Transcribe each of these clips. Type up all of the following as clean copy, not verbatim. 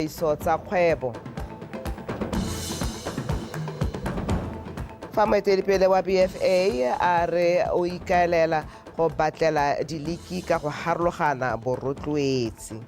Ditsamaiso tsa kgwebo. Fa moeteledipele wa BFA a re o ikaelela go batlela diliki ka go harologana borotloetsi.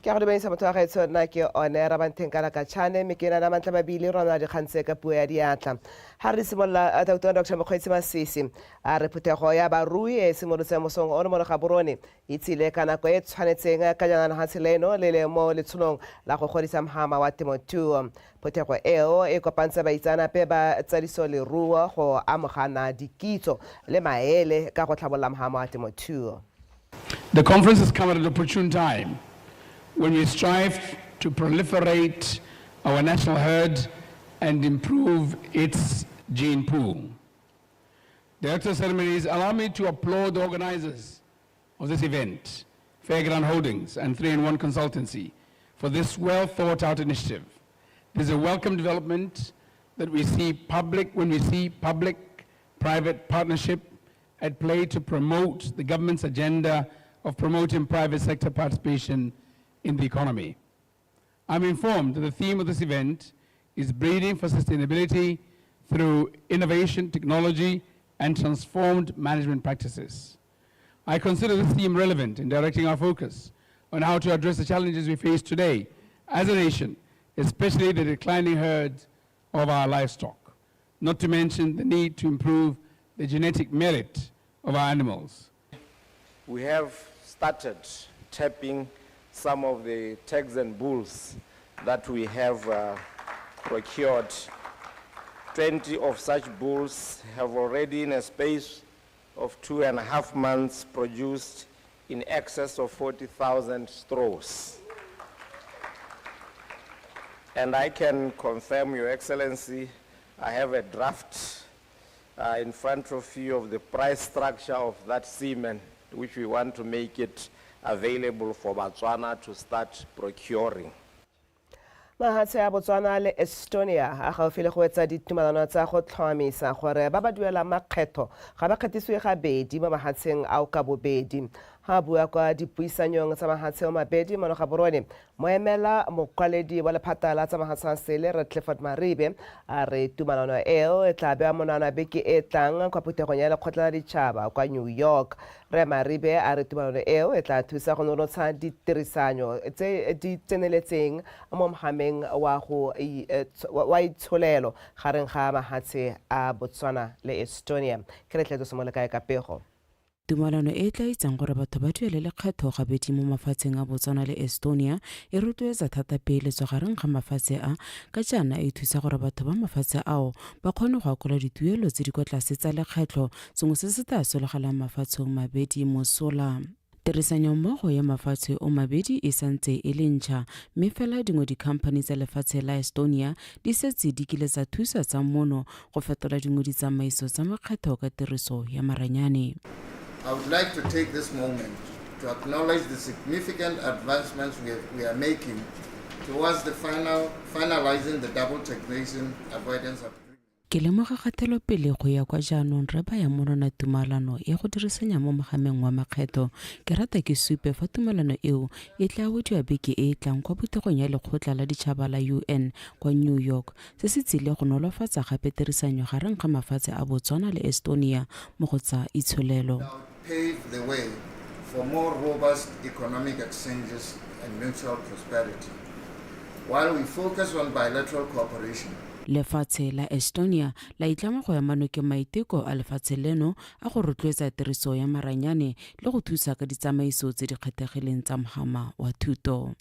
Ke a go dumedisa motho wa gaetsho, nna ke one Rabantheng ka Lakatšhane, mme ke nana mantlha mabili rona dikgang tse ka puo ya diatla. Ha re simolola, Tautona Dr Mokgweetsi Masisi a re phuthego ya barui e e simolotseng mosong ono mo Gaborone E tsile ka nako e tshwanetseng ka jaana lehatshe leno le le mo letsholong la go godisa mhama wa temothuo. Phuthego eo e kopantse baitseanape ba tsadiso leruo go amogana dikitso le maele ka go tlhabolola mhama wa temothuo. The conference has come at an opportune time when we strive to proliferate our national herd and improve its gene pool. Director of Ceremonies, allow me to applaud the organizers of this event, Fairground Holdings and 3-in-1 Consultancy, for this well-thought-out initiative. This is a welcome development that we see public, when we see public-private partnership at play to promote the government's agenda of promoting private sector participation in the economy. I'm informed that the theme of this event is breeding for sustainability through innovation, technology, and transformed management practices. I consider this theme relevant in directing our focus on how to address the challenges we face today as a nation, especially the declining herds of our livestock, not to mention the need to improve the genetic merit of our animals. We have started tapping some of the Texan bulls that we have procured. 20 of such bulls have already, in a space of 2.5 months, produced in excess of 40,000 straws. And I can confirm, Your Excellency, I have a draft in front of you of the price structure of that semen, which we want to make it available for Botswana to start procuring. Mahatshe a Botswana le Estonia a gaufi le go etsa ditumalano tsa go tlhomamisa gore ba ba duelang makgetho ga ba kgethisiwe gabedi mo mahatsheng ao ka bobedi. Ha a bua kwa dipuisanyong tsa mahatshe o mabedi mono Gaborone, moemela mokwaledi wa lephata la tsa mahatshe a sele Rre Clifford Maribe a re tumalano eo e tla bewa monwana beke e tlang kwa phuthegong ya lekgotla la ditšhaba kwa New York. Rre Maribe a re tumalano eo e tla thusa go nonotsha ditirisanyo tse di tseneletseng mo mhameng wa go wa itsholelo gareng ga mahatshe a Botswana le Estonia. Ke Retletso Semolekae ka pego. Tumalano e e tla itsang gore batho ba duele lekgetho gabedi mo mafatsheng a Botswana le Estonia e rotloetsa thata peeletso gareng ga mafatshe a, ka jaana e thusa gore batho ba mafatshe ao ba kgone go akola dituelo tse di kwa tlase tsa lekgetlho, sengwe se se tla sologelang mafatsheng mabedi mosola. Tirisanyommogo ya mafatshe o mabedi e santse e le ntšha, mme fela dingwe dikhamphani tsa lefatshe la Estonia di setse di kile tsa thusa tsa mono go fetola dingwe ditsamaiso tsa makgetho ka tiriso ya maranyane. I would like to take this moment to acknowledge the significant advancements we, have, we are making towards the final, finalizing the double taxation avoidance agreement. Ke lemoga kgatelopele go ya kwa jaanong re baya monwana tumalano ya go dirisanya mo mogameng wa makgetho. Ke rata ke supe fa tumalano eo e tla wediwa beke e e tlang kwa phuthegong ya lekgotla la ditšhaba la UN kwa New York. Se se tsile go nolofatsa gape tirisanyo gareng ga mafatshe a Botswana le Estonia mo go tsa itsholelo. Pave the way for more robust economic exchanges and mutual prosperity. While we focus on bilateral cooperation, Lefatshe la Estonia la itlama go ema nokeng maiteko a lefatshe leno a go rotloetsa tiriso ya maranyane le go thusa ka ditsamaiso tse di kgethegileng tsa mhama wa thuto.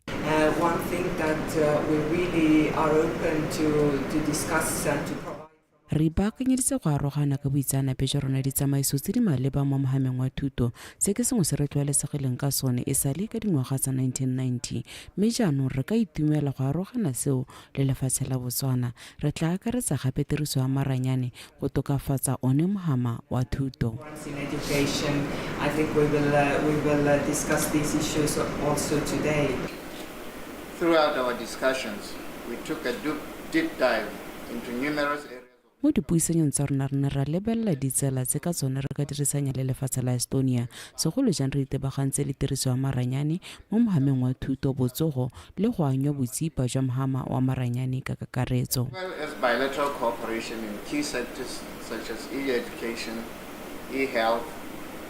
One thing that we really are open to discuss and to provide. Re ipaakanyeditse go arogana ka boitseanape jwa rona ditsamaiso tse di maleba mo mohameng wa thuto. Se ke sengwe se re tlwaelesegileng ka sone e sale ka dingwaga tsa 1990, mme jaanong re ka itumela go arogana seo le lefatshe la Botswana. Re tla akaretsa gape tiriso ya maranyane go tokafatsa one mohama wa thuto. In education, I think we will discuss these issues also today. Throughout our discussions, we took a deep, deep dive into numerous areas. Mo dipuisanyong tsa rona re ne ra lebelela ditsela tse ka tsone re ka dirisanya le lefatshe la Estonia, segolo jang re itebagantse le tiriso ya maranyane mo mohameng wa thuto, botsogo le go anywa botsipa jwa mhama wa maranyane ka kakaretso. Well as bilateral cooperation in key sectors such as e-education, e-health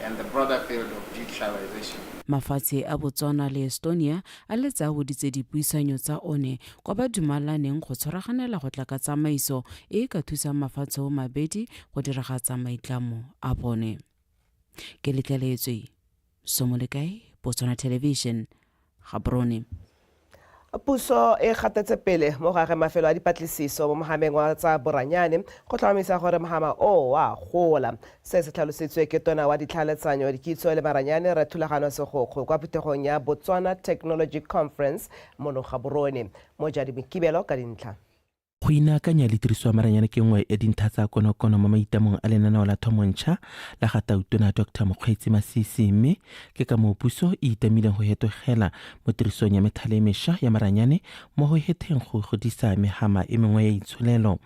and the broader field of digitalization. Mafatshe a Botswana le Estonia a letse a weditse dipuisanyo tsa one kwa ba dumalaneng go tshwaraganela go tla ka tsamaiso e e ka thusang mafatshe o mabedi go diragatsa maitlamo a bone. Ke letleletswe Somolekae, Botswana Television, Gaborone. Puso e gatetse pele mo go ageng mafelo a dipatlisiso mo mohameng wa tsa boranyane go tlhomamisa gore mohama o wa gola. Se se tlhalositswe ke tona wa ditlhaeletsanyo, dikitso le maranyane Rre Thulagano Segokgo kwa phuthegong ya Botswana Technology Conference mono Gaborone. Mojadi Mokibelo ka dintlha. Go inaakanya le tiriso ya maranyane ke nngwe ya dintlha tsa konokono mo maitamong a lenaneo la thomontšha la ga Tautona Doctor Mokgweetsi Masisi mme ke ka moo puso e itamileng go hetogela mo tirisong ya methale e mešwa ya maranyane mo go hetheng go godisa mehama e mengwe ya itsholelo.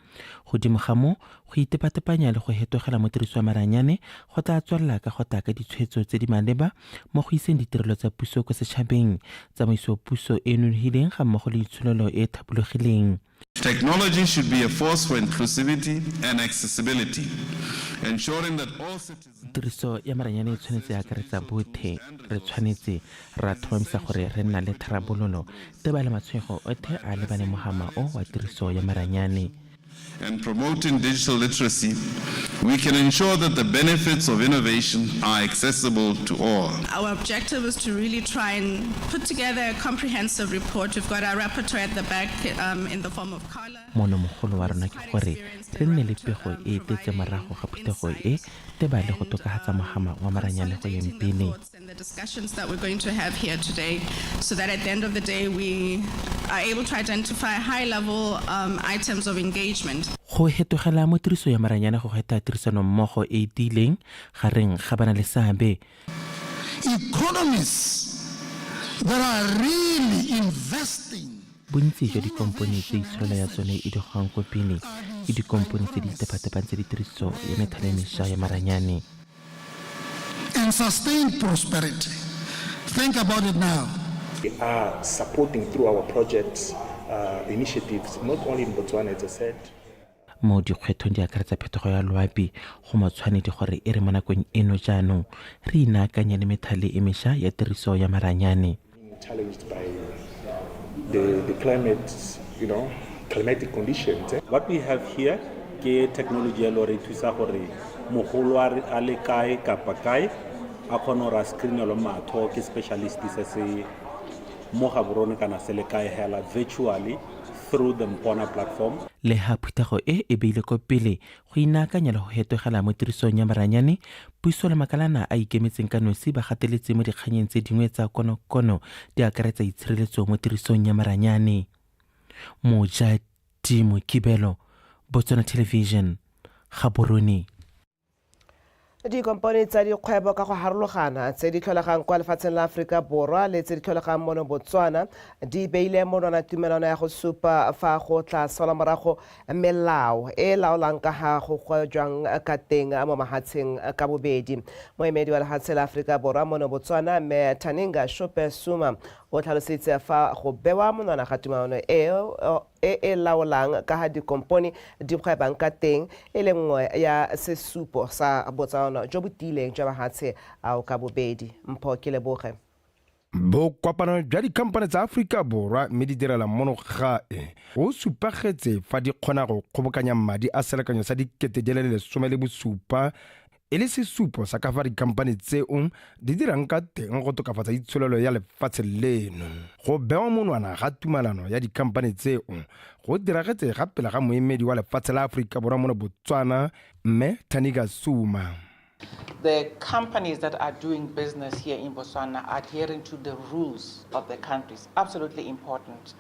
Godimo ga moo, go itepatepanya le go hetogela mo tiriso ya maranyane go tla tswelela ka go tla ka ditshwetso tse di maleba mo go iseng ditirelo tsa puso kwa setšhabeng, tsamaiso puso e e nonofileng ga mmogo le itsholelo e e tlhabologileng. Technology should be a force for inclusivity and accessibility, ensuring that all citizens. Tiriso ya maranyane e tshwanetse ya akaretsa bothe. Re tshwanetse ra tlhomamisa gore re nna le tharabololo teba le matshwenyego othe a lebaneng mohama o wa tiriso ya maranyane. And promoting digital literacy, we can ensure that the benefits of innovation are accessible to all. Our objective is to really try and put together a comprehensive report. We've got our rapporteur at the back in the form of Carla. Mono mogolo wa rona ke gore re nne le pego e e tletse morago ga phuthego e teba le go tokafatsa mohama wa maranyane go yeng pele. And the discussions that we're going to have here today, so that at the end of the day we are able to identify high-level items of engagement. Go hetogela mo tirisong ya maranyane go gweta tirisanommogo e e tiileng gareng ga ba na le seabe. Economies that are really investing. Bontsi jwa dikompone tse itsholelo ya tsone e digogang ko pele ke dikompone tse di itepatepantse le tiriso ya methale e mešwa ya maranyane. And sustained prosperity. Think about it now. We are supporting through our projects, initiatives, not only in Botswana, as I said. Mo dikgwethong di akaretsa phetogo ya loapi, go matshwanedi gore e re mo nakong eno jaanong re inaakanye le methale e mesha ya tiriso ya maranyane. Challenged by the climate, you know, climatic conditions. What we have here ke technology ya lore e thusa gore mogolo a le kae kapa kae a kgone gore a screenelwe matho ke specialist se se mo Gaborone kana se le kae hela virtually through the Mpona platform. Leha phuthego e e beile ko pele go inaakanya le go hetogela mo tirisong ya maranyane, puso le makalana a ikemetseng ka nosi ba gateletse mo dikganyeng tse dingwe tsa konokono di akaretsa itshireletso mo tirisong ya maranyane. Mojadi Mokibelo, Botswana Television, Gaborone. Dikompone tsa dikgwebo ka go harologana tse di tlholegang kwa lefatsheng la Aforika Borwa le tse di tlholegang mono Botswana di beile monwana tumelano ya go supa fa go tla salwa morago melao e e laolang ka ga go gwejwang ka teng mo mahatsheng ka bobedi. Moemedi wa lehatshe la Aforika Borwa mono Botswana Mme Thaninga Shope Suma o tlhalositse fa go bewa monwana ga tumelano eo e e laolang ka ga dikompone di gwebang ka teng e le nngwe ya sesupo sa botsalano jo bo tiileng jwa mahatshe ao ka bobedi. Mpho Keleboge. Bokopano jwa dikhamphane tsa Aforika Borwa mme di direla mono gae go supagetse fa di kgona go kgobokanya madi a selekanyo sa 17,000 e le sesupo sa ka fa dikhamphane tseo di dirang ka teng go tokafatsa itsholelo ya lefatshe leno. Go bewa monwana ga tumalano ya dikhamphane tseo go diragetse ga pele ga moemedi wa lefatshe la Aforika Borwa mono Botswana, Mme Thaniga Suma. The companies that are doing business here in Botswana adhering to the rules of the country is absolutely important.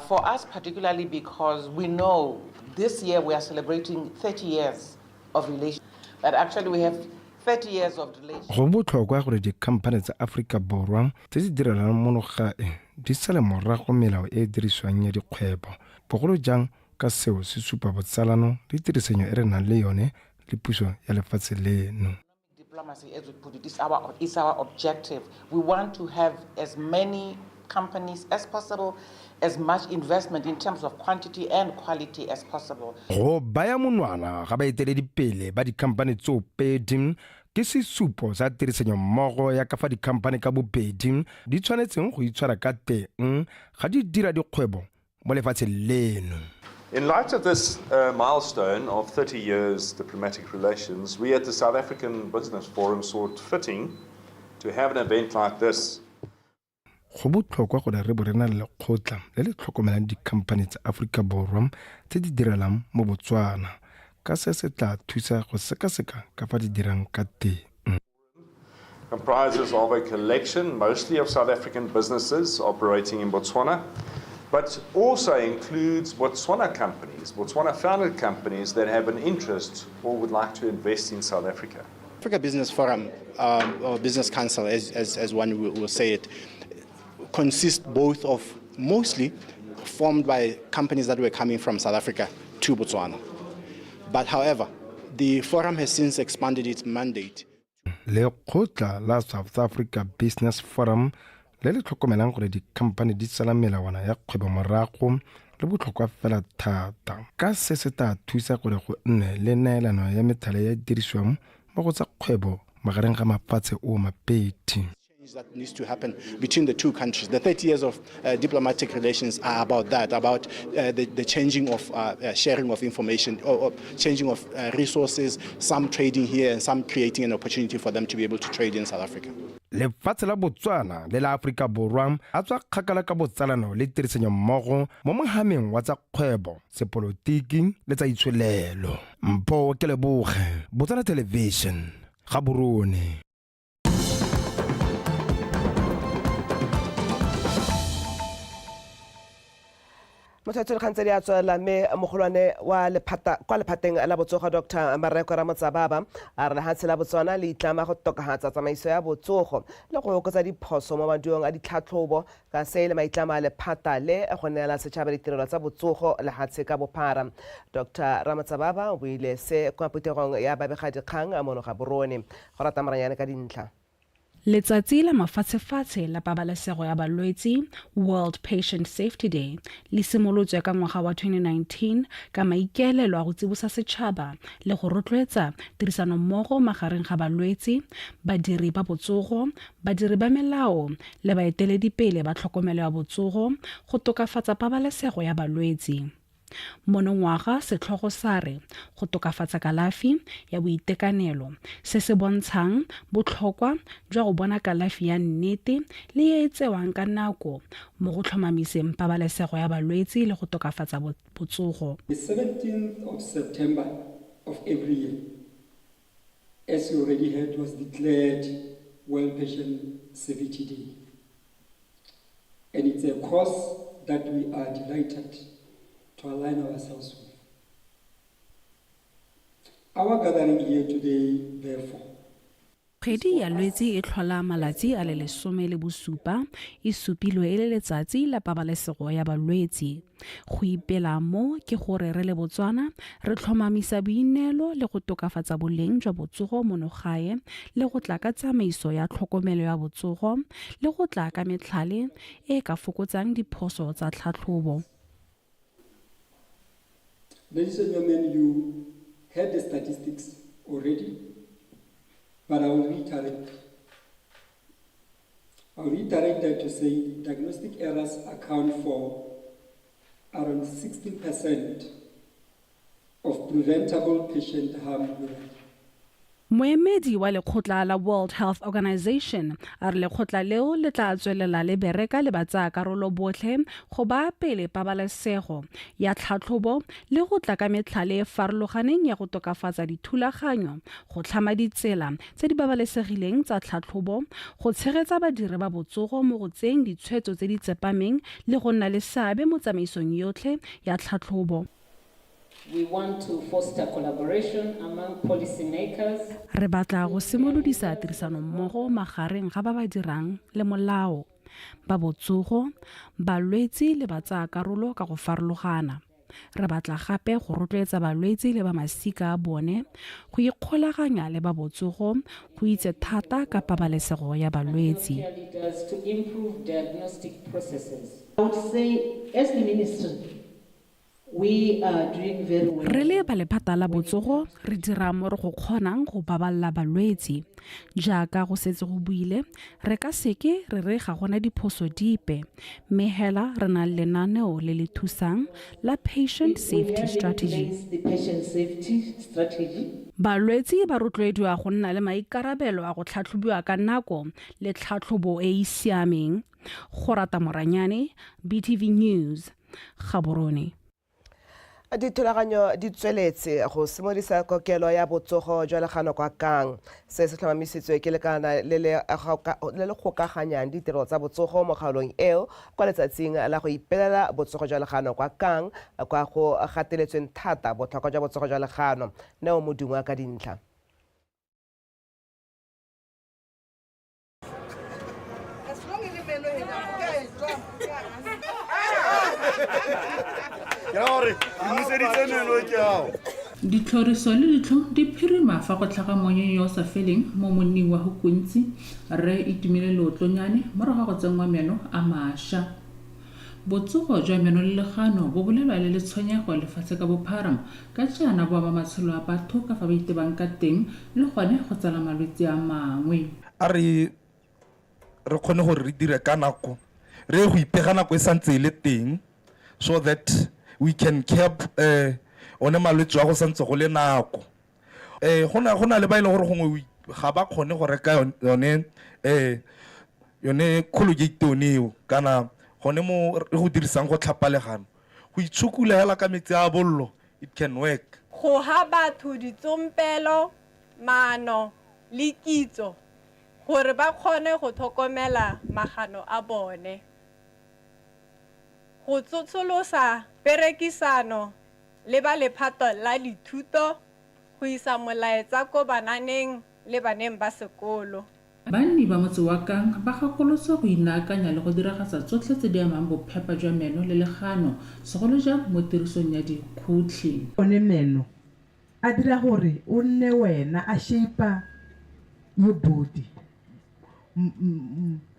For us particularly because we know this year we are celebrating 30 years of relations, but actually we have 30 years of relations. Go botlhokwa gore dikhamphane tsa Aforika Borwa tse di direlang mono gae di sale morago melao e e dirisiwang ya dikgwebo, bogolo jang ka seo se supa botsalano le tirisanyo e re nang le yone le puso ya lefatshe leno. Diplomacy, as we put it, is our objective. We want to have as many companies as possible, as much investment in terms of quantity and quality as possible. Go baya monwana ga baeteledipele ba dikhamphane tsoopedi ke sesupo sa tirisanyommogo ya ka fa dikhamphane ka bobedi di tshwanetseng go itshwara ka teng ga di dira dikgwebo mo lefatsheng leno. In light of this milestone of 30 years diplomatic relations, we at the South African Business Forum saw it fitting to have an event like this. Go botlhokwa gore re bo re na le lekgotla le le tlhokomelang dikhamphane tsa Aforika Borwa tse di direlang mo Botswana, ka se se tla thusa go sekaseka ka fa di dirang ka teng. Comprises of a collection mostly of South African businesses operating in Botswana, but also includes Botswana companies, Botswana founded companies that have an interest or would like to invest in South Africa. Africa Business Forum, or Business Council, as one will say it, consists both of mostly formed by companies that were coming from South Africa to Botswana. But however, the forum has since expanded its mandate. Lekgotla la South Africa Business Forum le le tlhokomelang gore dikhamphane di sala melawana ya kgwebo morago le botlhokwa fela thata, ka se se tla thusa gore go nne le neelano ya methale ya dirisiwang mo go tsa kgwebo magareng ga mafatshe o mabedi. That needs to happen between the two countries. The 30 years of diplomatic relations are about that, about the changing of sharing of information, or changing of resources, some trading here and some creating an opportunity for them to be able to trade in South Africa. Lefatshe la Botswana le la Aforika Borwa a tswa kgakala ka botsalano le tirisanyo mmogo mo mohameng wa tsa kgwebo, sepolotiki le tsa itsholelo. Mpho Keleboge, Botswana Television, Gaborone. Motho dikgang tse di a tswelela, mme mogolwane wa lephata kwa lephateng la botsogo, Dr Mareko Ramotsababa, a re lehatshe la Botswana le itlama go tokafatsa tsamaiso ya botsogo le go oketsa diphoso mo maduong a ditlhatlhobo, ka se e le maitlamo a lephata le go neela setšhaba ditirelo tsa botsogo lehatshe ka bophara. Dr Ramotsababa o buile se kwa phuthegong ya babegadikgang mono Gaborone. Go rata Moranyane ka dintlha. Letsatsi la mafatshefatshe la pabalesego ya balwetsi, World Patient Safety Day, le simolotswe ka ngwaga wa 2019 ka maikaelelo a go tsibosa setšhaba le go rotloetsa tirisanommogo magareng ga balwetsi, badiri ba botsogo, badiri ba melao le baeteledipele ba tlhokomelo ya botsogo go tokafatsa pabalesego ya balwetsi. Monongwaga setlhogo sa re go tokafatsa kalafi ya boitekanelo, se se bontshang botlhokwa jwa go bona kalafi ya nnete le e e tsewang ka nako mo go tlhomamiseng pabalesego ya balwetsi le go tokafatsa botsogo. The 17th of September of every year, as you already heard, was declared World Patient Safety Day. And it's a cause that we are delighted to align ourselves with. Our gathering here today, therefore, Kgwedi ya Lwetse e tlhola malatsi a le 17 e supilwe e le letsatsi la pabalesego ya balwetsi. Go ipela mo ke gore re le Botswana re tlhomamisa boineelo le go tokafatsa boleng jwa botsogo mono gae le go tla ka tsamaiso ya tlhokomelo ya botsogo le go tla ka metlhale e ka fokotsang diphoso tsa tlhatlhobo. Ladies and gentlemen, you heard the statistics already, but I will reiterate. I'll reiterate that to say diagnostic errors account for around 16% of preventable patient harm globally. Moemedi wa lekgotla la World Health Organization a re lekgotla leo le tla tswelela le bereka le batsayakarolo botlhe go baya pele pabalesego ya tlhatlhobo le go tla ka metlhale e farologaneng ya go tokafatsa dithulaganyo, go tlhama ditsela tse di babalesegileng tsa tlhatlhobo, go tshegetsa badiri ba botsogo mo go tseeng ditshwetso tse di tsepameng le go nna le seabe mo tsamaisong yotlhe ya tlhatlhobo. We want to foster collaboration among policymakers. Re batla go simolodisa tirisanommogo magareng ga ba ba dirang le molao, ba botsogo, balwetsi le batsayakarolo ka go farologana. Re batla gape go rotloetsa balwetse le ba masika a bone go ikgolaganya le ba botsogo go itse thata ka pabalesego ya balwetse. Re le ba lephata la botsogo re dira mo re go kgonang go babalela balwetse. Jaaka go setse go buile, re ka seke re re ga gona diphoso dipe, mme hela re na le lenaneo le le thusang la Patient Safety Strategy. Balwetse ba rotloediwa go nna le maikarabelo a go tlhatlhobiwa ka nako le tlhatlhobo e e siameng. Gorata Moranyane, BTV News, Gaborone. Dithulaganyo di tsweletse go simolodisa kokelo ya botsogo jwa legano kwa Kang. Se se tlhomamisitswe ke lekana le le gokaganyang ditiro tsa botsogo mo kgaolong eo kwa letsatsing la go ipelela botsogo jwa legano kwa Kang kwa go gateletsweng thata botlhokwa jwa botsogo jwa legano. Neo Modungwa ka dintlha. Ditlhoriso le ditlhong di phirima fa go tlhaga monyonyo yo o sa feleng mo monning wa Hukuntsi, Rre Itumile Leotlonyane morago ga go tsenngwa meno a mašwa. Botsogo jwa meno le legano bo bolelwa e le letshwenyego lefatshe ka bophara ka jaana bo ama matshelo a batho ka fa ba itebang ka teng le gone go tsala malwetse a mangwe. A re re kgone gore re dire ka nako, re ye go ipega nako e santse e le teng so that we can cap one malwetse a go santse go le nako. Go na le ba e leng gore gongwe ga ba kgone go reka yone yone Colgate yone eo kana gone mo re go dirisang go tlhapa legano, go itshukula hela ka metsi a bollo, it can work. Go ha batho ditsompelo, maano le kitso gore ba kgone go tlhokomela magano a bone. Go tsosolosa perekisano le ba lephata la dithuto go isa molaetsa ko bananeng le baneng ba sekolo. Banni ba motse wa Kang ba gakolotswe go inaakanya le go diragatsa tsotlhe tse di amang bophepa jwa meno le legano, segolo jang mo tirisong ya dikgotlhi. One meno a dira gore o nne wena, a shape-a your body,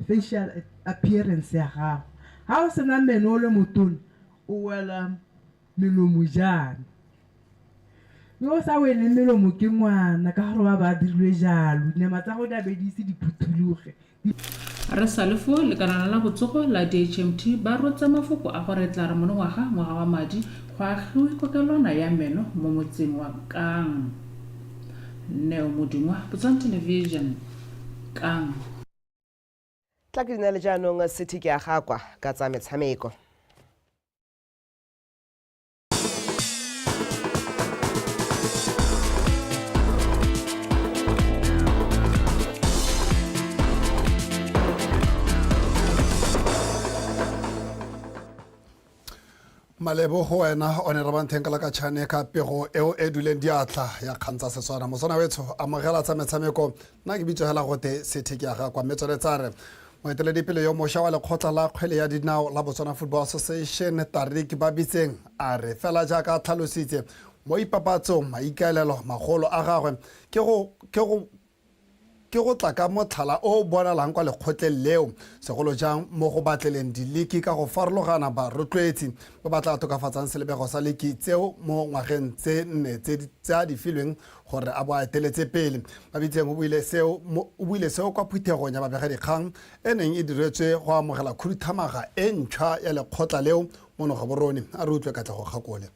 facial appearance ya gago. Ha o sena meno o le motona, o wela melomo jaana. Yo o sa weleng melomo ke ngwana ka gore ba ba dirilwe jalo, dinama tsa go di a be di ise di phuthologe. Re sa le foo, lekalana la botsogo la DHMT ba rotse mafoko a gore e tla re monongwaga, ngwaga wa madi, go agiwe kokelwana ya meno mo motseng wa Kang. Neo Modungwa, Botswana Television, Kang. Tla ke dinale jaanong City ke a gakwa ka tsa metshameko. Malebo go wena one re bantheng ka la ka tšhane ka pego eo e duleng diatla ya kgang tsa Setswana. Motswana wetsho amogela tsa metshameko, nna ke bitso hela gote sethe ke ya ga kwa mme tsone tsa re moeteledipele yo mošwa wa lekgotla la kgwele ya dinao la Botswana Football Association Tarik Babitseng a re fela jaaka a tlhalositse mo ipapatsong maikaelelo magolo a gagwe ke go ke go ke go tla ka motlhala o o bonalang kwa lekgotleng leo, segolo jang mo go batleleng diliki ka go farologana barotloetsi ba ba tla tokafatsang selebego sa liki tseo mo ngwageng tse nne tse a di filweng gore a bo a eteletse pele. Babitseng o buile seo o buile seo kwa phuthegong ya babegadikgang e neng e diretswe go amogela khuduthamaga e ntšhwa ya lekgotla leo mono Gaborone. A re utlwe Katlego Kgakole.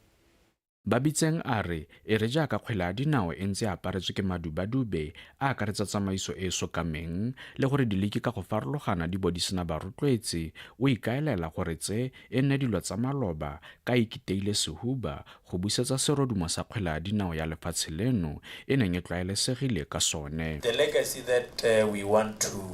Babitseng a re e re jaaka kgwele ya dinao e ntse e aparetswe ke madubadube a akaretsa tsamaiso e e sokameng le gore diliki ka go farologana di bo di sena barotloetsi, o ikaelela gore tse e nne dilo tsa maloba ka a ikiteile sehuba go busetsa serodumo sa kgwele ya dinao ya lefatshe leno e neng e tlwaelesegile ka sone. The legacy that we want to.